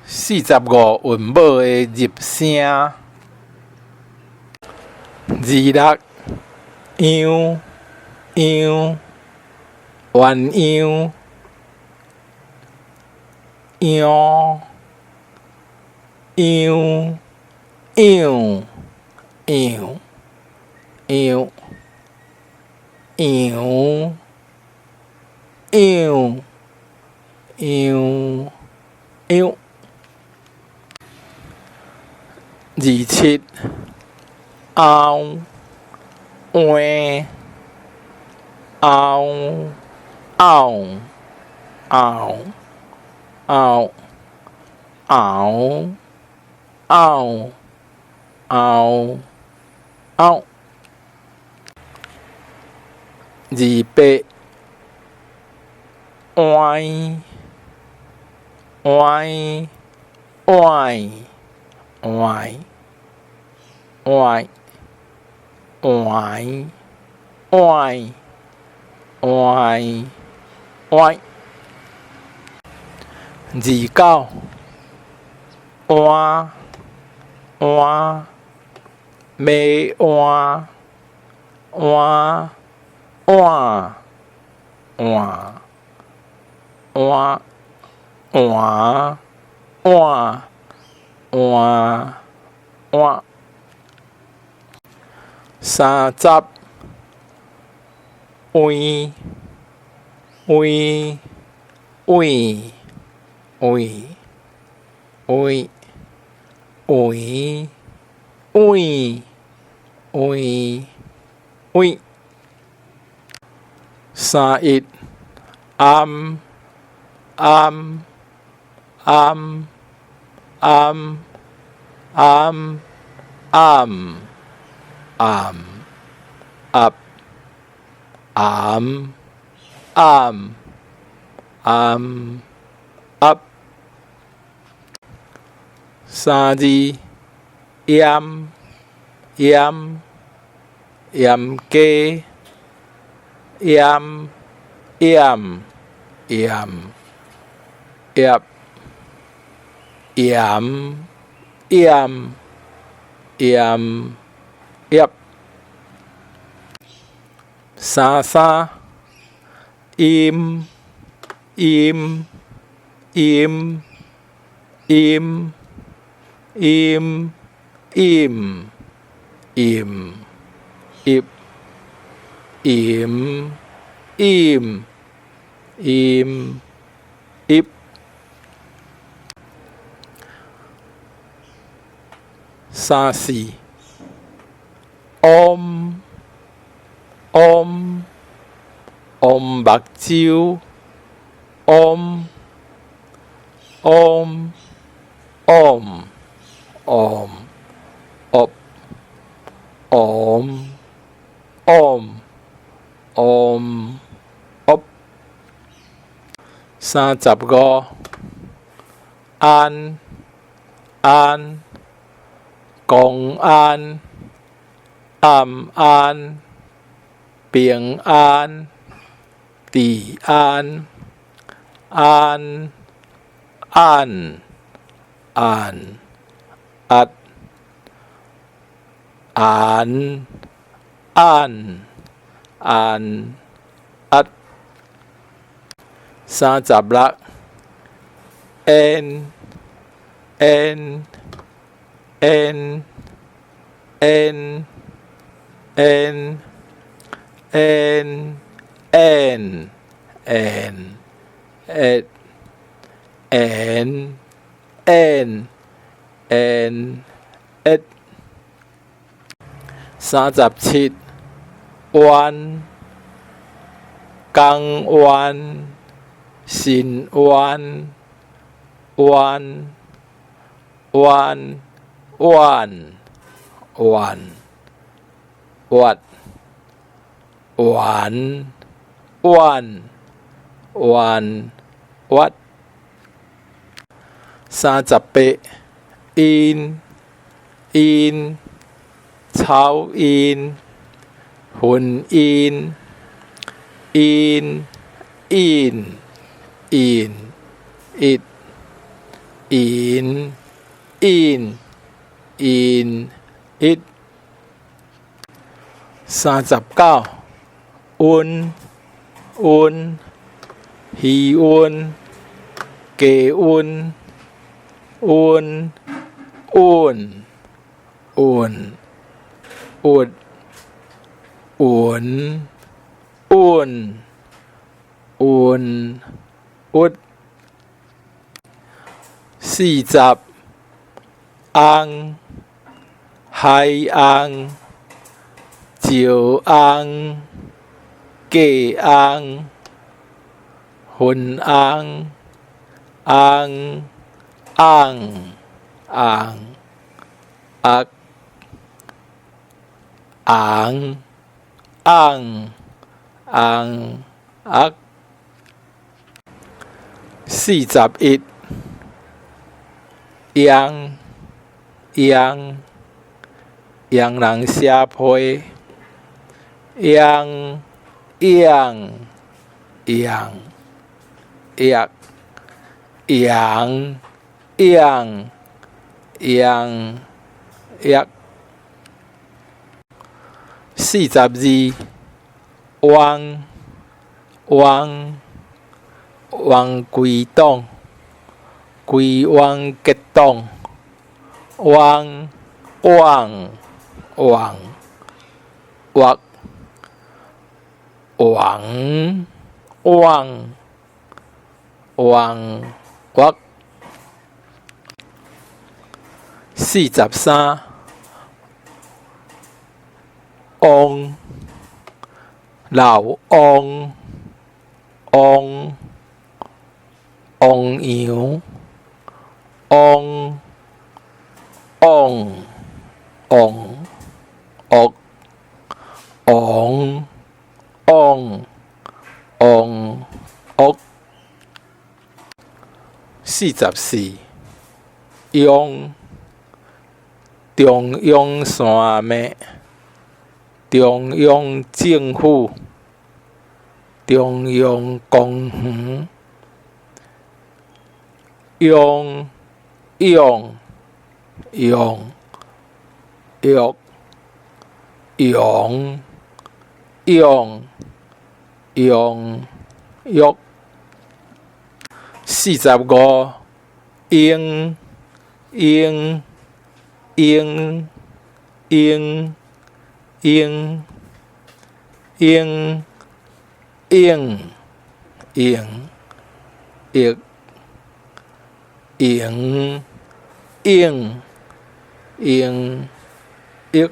45韻母的入聲。26，樣，樣，鴛鴦，樣，樣，樣，樣，樣，樣，樣，樣，樣。27，後，換，後，後，後，後，後，後，後，後。28，歪，歪，歪，歪，歪，歪，歪，歪，歪。29，換，換，馬換，換，換，換，換，換，換，換，換。30，位，位，位，位，位，位，位，位，位。31，暗，暗，暗，暗，暗，暗，暗，鴨，暗，暗，暗，鴨。32，鹽，鹽，鹽雞，鹽，鹽，鹽，鹽，鹽，鹽，鹽，鹽。33，陰，陰，陰，陰，陰，陰，陰，陰，陰，陰，陰，陰。34，嗡，嗡，烏目洲，嗡，嗡，嗡，嗡，嗡，嗡，嗡，嗡，嗡。35，安，安，公安，暗安，平安，治安，安，按，按，壓，按，按，按，壓。36，煙，煙，煙，煙，煙，煙，煙，煙，煙，煙，煙，煙，煙。37，彎，港灣，深灣，灣，灣，灣，灣，彎，灣，灣，灣，彎。38，陰，陰，草陰，婚姻，陰，陰，陰，一， 𪜶 𪜶 𪜶 一。39，溫溫魚塭雞塭溫穩穩鬱雲穩雲鬱。40，翁海翁石翁嫁翁雲翁翁翁紅鴨紅翁紅鴨。41，揚揚洋人寫批揚揚揚藥揚揚揚藥。42，汪汪汪歸黨歸汪結黨汪旺旺鬱王旺旺鬱。43，王老王王汪洋汪旺旺惡王旺旺惡。44，央中央山脈中央政府中央公園用用用欲用用用欲。45，英英英英英英應應役營應應役。